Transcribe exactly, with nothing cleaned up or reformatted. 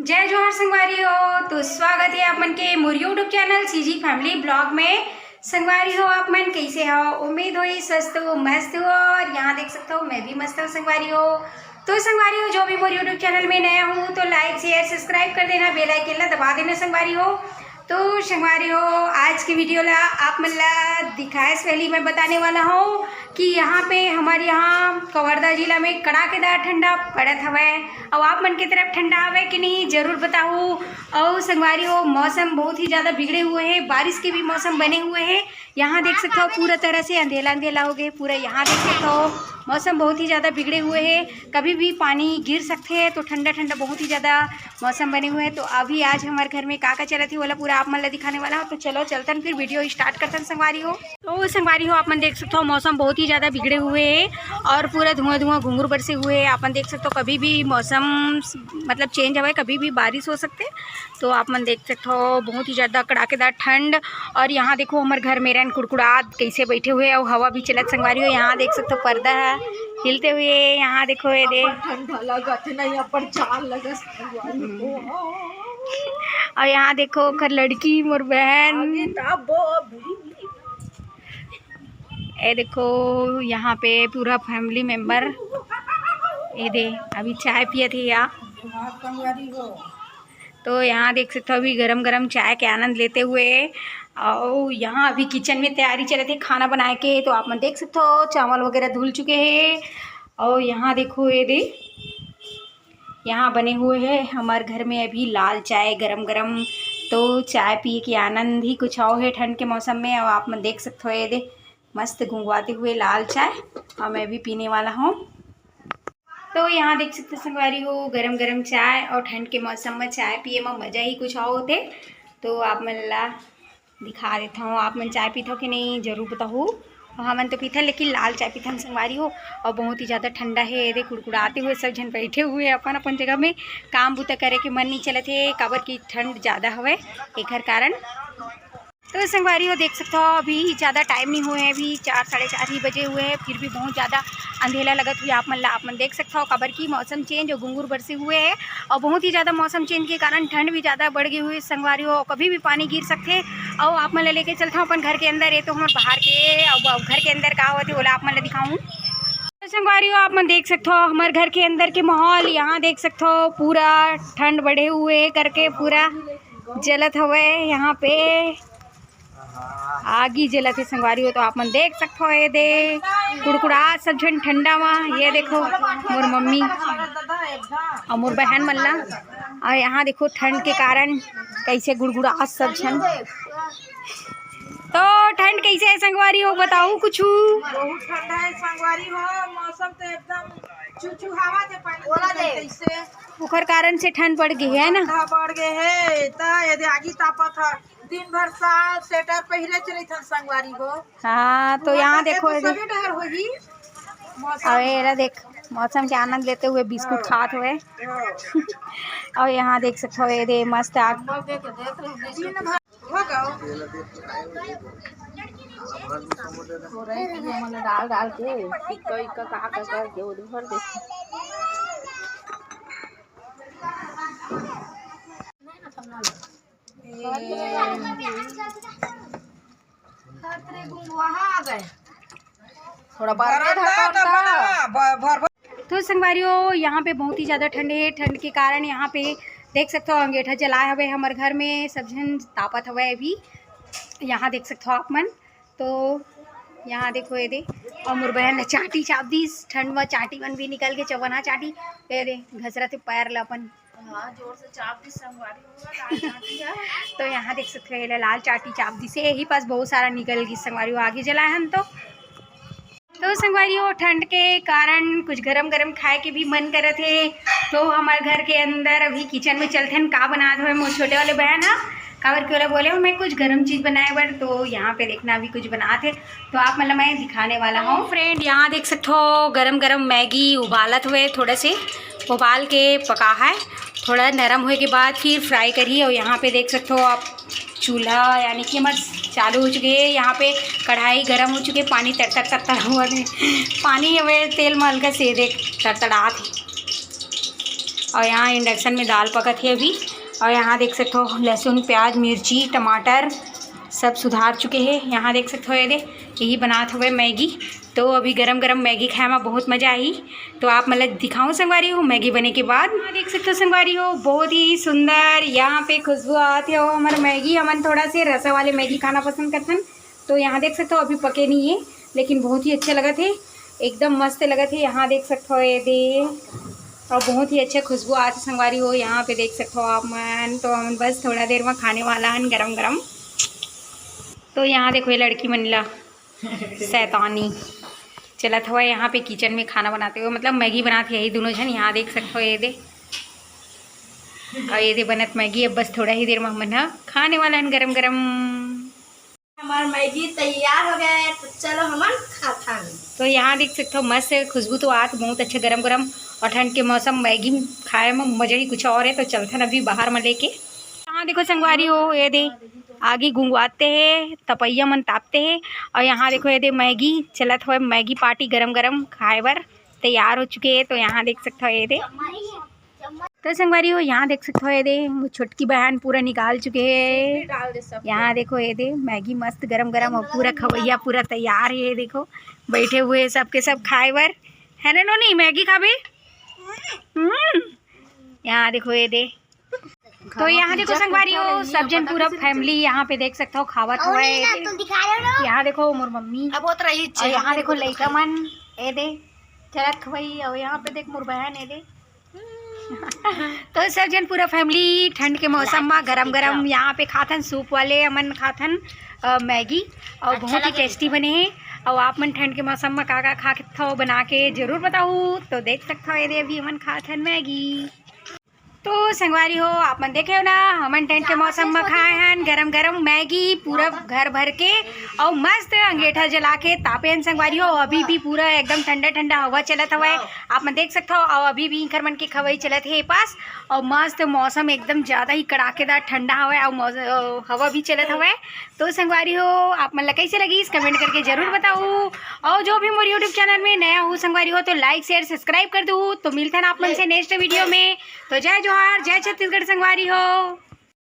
जय जोहार संगवारी हो। तो स्वागत है आप मन के मोर YouTube channel CG family blog में। संगवारी हो, आप मन कैसे हो? उम्मीद होही स्वस्थ हो, मस्त हो। और यहाँ देख सकते हो, मैं भी मस्त हूँ संगवारी हो। तो संगवारी हो, जो भी मोर YouTube चैनल में नया हूँ तो लाइक, शेयर, सब्सक्राइब कर देना, बेल आइकन ला दबा देना संगवारी हो। तो संगवारी हो, आज की वीडियो ला आप मन ला दिखाए से पहले मैं बताने वाला हूँ कि यहाँ पे हमारे यहाँ कवर्धा जिला में कड़ाकेदार ठंडा पड़त हवय। अउ आप मन के तरफ ठंडा हवय कि नहीं, जरूर बताहू। अउ संगवारी हो, मौसम बहुत ही ज़्यादा बिगड़े हुए हैं, बारिश के भी मौसम बने हुए हैं। यहाँ देख सकते हो, पूरा तरह से अंधेला अंधेला हो गए पूरा। यहाँ देख सकते हो, मौसम बहुत ही ज़्यादा बिगड़े हुए हैं, कभी भी पानी गिर सकते हैं। तो ठंडा ठंडा बहुत ही ज़्यादा मौसम बने हुए हैं। तो अभी आज हमारे घर में का का चलत हे, ओला पूरा आप मन ला दिखाने वाला हूँ। तो चलो चलतन, फिर वीडियो स्टार्ट करतन संगवारी हो। तो संगवारी हो, आप मन देख सकते हो, मौसम बहुत ही ज़्यादा बिगड़े हुए हैं और पूरा धुआं धुआं घुंघरू बरसे हुए हैं। आप मन देख सकते हो, कभी भी मौसम मतलब चेंज हवे, कभी भी बारिश हो सकते। तो आप मन देख सकते हो, बहुत ही ज़्यादा कड़ाकेदार ठंड। और यहाँ देखो, हमर घर में रन कुड़कुड़ात कैसे बैठे हुए, और हवा भी चलत संगवारी हो। यहाँ देख सकते हो, पर्दा है हिलते हुए। यहाँ देखो, ये दे। अब्बड़ ठंडा लगत हे, नहीं, अब्बड़ जाड़ लगत हे। और यहाँ देखो, ओकर लड़की, मोर बहन। अरे, तब भी। ये देखो, यहाँ पे पूरा फैमिली मेंबर, ये दे, अभी चाय पियत हे या। तो यहाँ देख सकते हो, अभी गरम गरम चाय के आनंद लेते हुए, और यहाँ अभी किचन में तैयारी चलत हे खाना बनाए के। तो आप मन देख सकते हो, चावल वगैरह धुल चुके हैं। और यहाँ देखो, ये दे, यहाँ बने हुए है हमारे घर में अभी लाल चाय गरम गरम। तो चाय पिए के आनंद ही कुछ और है ठंड के मौसम में। और आप मन देख सकते हो, ये दे, मस्त गुंगवाते हुए लाल चाय, और मैं भी पीने वाला हूँ। तो यहाँ देख सकते हो संगवारी हो, गरम गरम चाय और ठंड के मौसम में चाय पिए में मज़ा ही कुछ और होते। तो आप मन ला दिखा देता हूँ, आप मन चाय पीथो कि नहीं, जरूर बताहू। और हमन तो पीथन, लेकिन लाल चाय पीथन संगवारी हो। और बहुत ही ज़्यादा ठंडा है, ये दे, कुड़कुड़ाते हुए सब झन बैठे हुए अपन अपन जगह में। काम बुता करे के मन नहीं चलत हे, काबर की ठंड ज़्यादा हवे, एकर कारण। तो संगवारी हो, देख सकते हो, अभी ज़्यादा टाइम नहीं हुए हैं, अभी चार, साढ़े चार ही बजे हुए हैं, फिर भी बहुत ज़्यादा अंधेला लगत हुई आप मन ला। आप मन देख सकते हो, काबर की मौसम चेंज और घुंघरू बरसे हुए है, और बहुत ही ज़्यादा मौसम चेंज के कारण ठंड भी ज़्यादा बढ़ गई हुई संगवारी हो, कभी भी पानी गिर सकते। और आप मन ला लेके चलता हूँ अपन घर के अंदर। ये तो हमर बाहर के, अब घर के अंदर का होते, ओला आप मन ला दिखाऊँ। तो संगवारी हो, आप मन देख सकते हो, हमर घर के अंदर के माहौल। यहाँ देख सकते हो, पूरा ठंड बढ़े हुए करके पूरा जलत हवे यहाँ पे। आगी जलत हे संगवारी हो। तो आप मन देख सकते हो, ये दे, कुड़कुड़ा सब झन ठंडा मा। ये देखो, मोर मम्मी और मोर बहन मन ला, और यहाँ देखो, ठंड के कारण कैसे गुड़गुड़ा सब झन। तो ठंड कैसे है संगवारी हो, बताओ कुछ। बहुत ठंडा है संगवारी हो, मौसम तो एकदम चुचुहावत हे, पानी ओला दे। कैसे ओकर कारण से ठंड बढ़ गई है ना? ठंडा बढ़ गए है, त ये दे आगी तापत है। दिन भर साल स्वेटर पहिरे चलत हन संगवारी हो। हाँ, तो यहाँ देखो, ये देख। सभी डहर होही। मौसम अरे, एरा देख, मौसम के आनंद लेते हुए बिस्कुट खात हुए। और यहाँ देख सकते हो, ये दे मस्त आग। दिन भर हो गओ। डाल डाल के टिक्का इक्का का का करके उधर दे। थोड़ा बरन दे ढक्कन ला। तो संगवारी हो, यहाँ पे बहुत ही ज़्यादा ठंड है। ठंड के कारण यहाँ पे देख सकते हो, अंगेठा जलाए हवे हमर घर में, सब झन तापत हवे अभी। यहाँ देख सकते हो आप मन, तो यहाँ देखो, ये दे, और मोर बहन ने चाटी चाप दीस। ठंड में चाटी मन भी निकल के चवना चाटी, ये दे, घसरत हे पैर ला अपन। हाँ, जोर से चाप दी संगवारी हो, लाल चाटी है। तो यहाँ देख सकते हो, ये लाल चाटी चाप दी से यही पास बहुत सारा निकल गई संगवारी हो, आगे जलाए हन तो। तो संगवारी हो, ठंड के कारण कुछ गरम गरम खाए के भी मन करत हे। तो हमारे घर के अंदर अभी किचन में चलथन, का बनात हवे मोर छोटे वाले बहन हा, काबर के ओला बोले हो मैं कुछ गरम चीज़ बनाए बर। तो यहाँ पे देखना, अभी कुछ बनात हे, तो आप मतलब मैं दिखाने वाला हूँ। फ्रेंड, यहाँ देख सकते हो, गरम गरम मैगी उबालत हुए, थोड़ा से उबाल के पका है। थोड़ा नरम होए के बाद फिर फ्राई करी। और यहाँ पे देख सकते हो आप, चूल्हा यानी कि हमार चालू हो चुके हैं। यहाँ पे कढ़ाई गरम हो चुके, पानी तड़तड़ तड़तड़ हुआ है। पानी हवे, तेल में हल्का से देख तड़तड़ात है। और यहाँ induction में दाल पकत हे अभी। और यहाँ देख सकथो लहसुन, प्याज, मिर्ची, टमाटर सब सुधार चुके हे। यहाँ देख सकथो ये दे, यही बनात हवे मैगी। तो अभी गरम गरम मैगी खाए में बहुत मजा आही। तो आप मन ला दिखाऊं संगवारी हो मैगी बने के बाद। यहाँ देख सकथो संगवारी हो, बहुत ही सुंदर यहाँ पे खुशबू आत हे। और हमार मैगी हमन थोड़ा से रसा वाले मैगी खाना पसंद करथन। तो यहाँ देख सकथो अभी पके नहीं है, लेकिन बहुत ही अच्छा लगत हे, एकदम मस्त लगत हे। यहाँ देख सकथो ये दे, और बहुत ही अच्छा खुशबू आत हे संगवारी हो। यहाँ पे देख सकथो आप मन, तो हमन बस थोड़ा देर में खाने वाला हन गरम गरम। तो यहाँ देखो ये लड़की मन ला शैतानी चलत हवय यहाँ पे kitchen में खाना बनाते हुए, मतलब मैगी बनात हे यही दोनों झन। यहाँ देख सकथो ये दे, और ये दे बनत मैगी। अब बस थोड़ा ही देर में हमन ह खाने वाला हन गरम गरम। हमार मैगी तैयार हो गया है, तो चलो हमन खाथन। तो यहाँ देख सकथो मस्त खुशबू तो आत बहुत अच्छा गरम गरम, और ठंड के मौसम मैगी खाए में मजा ही कुछ और है। तो चलथन अभी बाहर में लेके। यहाँ देखो संगवारी हो, ये दे आगी गुंगवाते हे, तपैया मन तापते हे, और यहाँ देखो ये दे मैगी चलत हवय, मैगी party गरम गरम खाए बर तैयार हो चुके हे। तो यहाँ देख सकथो ये दे, तो संगवारी हो यहाँ देख सकथो ये दे, वो छोटकी बहन पूरा निकाल चुके हे। यहाँ देखो ये दे मैगी मस्त गरम गरम, और पूरा खवैया पूरा तैयार हे। ये देखो बैठे हुए सबके सब खाए बर, है ना नोनी? मैगी खाबे? हम्म। यहाँ देखो ये दे, तो यहाँ देखो संगवारी हो सब जन पूरा family यहाँ पे देख सकथो खावत हवय। यहाँ देखो मोर मम्मी, अब होत रही और यहाँ देखो लइका मन, ए दे चरत खवई, और यहाँ पे देख मोर बहन, ए दे। तो सब जन पूरा family ठंड के मौसम में गरम गरम यहाँ पे खाथन soup वाले, हमन खाथन अ, मैगी, और बहुत ही tasty बने हे। और आप मन ठंड के मौसम में का का खाथो बना के जरूर बताऊ। तो देख सकथो ये दे अभी हमन खाथन मैगी। तो संगवारी हो आप मन देखे हो ना, हमन ठंड के मौसम में खाए हन गरम गरम मैगी पूरा घर भर के, और मस्त अंगेठा जला के तापे हन संगवारी हो। अभी भी पूरा एकदम ठंडा ठंडा हवा चलत हवय, आप मन देख सकथो। और अभी भी इंकर मन के खवई चलत हे पास, और मस्त मौसम एकदम ज्यादा ही कड़ाकेदार ठंडा हवय, और मौस-, अ, हवा भी चलत हवय। तो संगवारी हो आप मन ला कैसे लगिस comment करके जरूर बताऊ, और जो भी मोर YouTube channel में नया हो संगवारी हो तो like share subscribe कर दू। तो मिलथन आप मन से next video में। तो जय जोहार, जय छत्तीसगढ़ संगवारी हो।